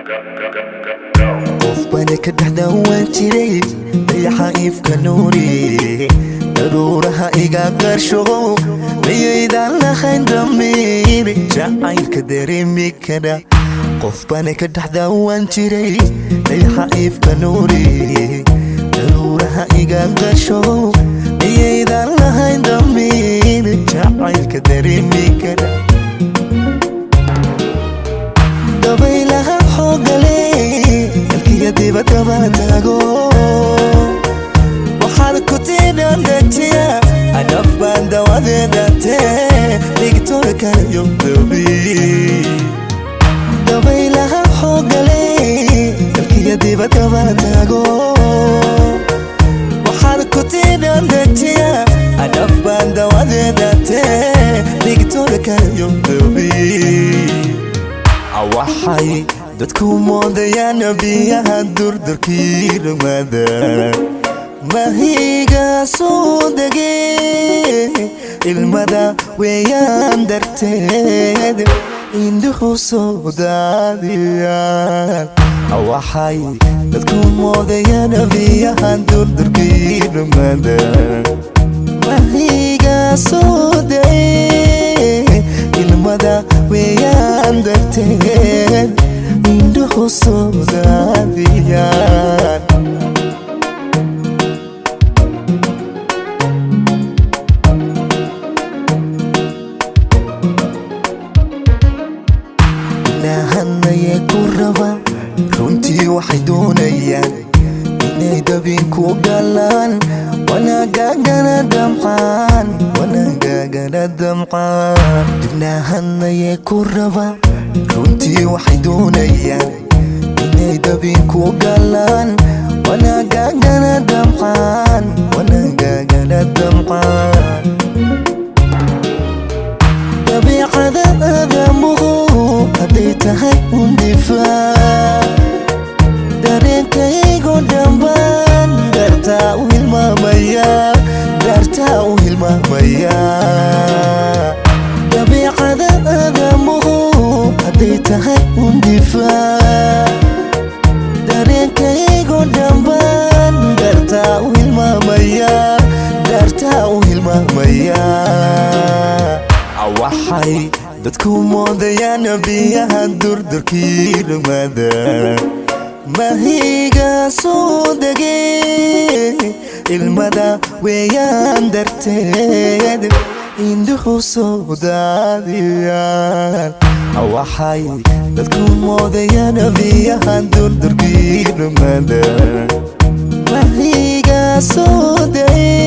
Qof bana ka dhex dhawaan jiray dayaxa iifka nuuri, daruuraha iga qarsho. Miyaydaan lahayn damiir jacaylka dareemi kara? Qof bana ka dhex dhawaan jiray dayaxa iifka nuuri, daruuraha iga qarsho. Miyaydaan lahayn damiir jacaylka dareemi kara? Dabaylaha xoogale dalkiya dibadaba taago, waxaad ku tidhandajiya anaf baan dawadeedate dhigtoorkanayo dabi. Dabaylaha xoogale dalkiya dibadaba taago, waxaad ku tidhandajiya anaf baan dawadeedate dhigtoorkanayo dabi. Waxay dadku moodayaan biyaha durdurkii rogmada, mahiga soo dege ilmada weeyaan darteed indhuhu soo daadiyaan. Waxay dadku moodayaan biyaha durdurkii rogmada, mahiga soo dege ilmada weeyaan darteed indhuhu soo daadiyaan. Nahanayee ku raba runtii waxay doonayaan inay dabinku galaan, wanaagaagana damcaan, wanaagaagana damcaan. Dibnahanayee ku raba runtii waxay doonayaan inay dabinku galaan, wanaagaagana damcaan, wanaagaagana damcaan. Dabiicada aadamuhu hadday tahay un difaac, dareenkaygo dhanbaan dartaa u hilmaamaya, dartaa u hilmaamaya. Dabiicada aadamuhu hadday tahay un difaac, dareenkaygo dhanbaan dartaa u hilmaamaya, dartaa u hilmaamaya. Waxay dadku moodayaan biyaha durdurkii rogmada, mahiga soo dege ilmada weeyaan darteed indhuhu soo daadiyaan. Waxay dadku moodayaan biyaha durdurkii rogmada, mahiga soo dege.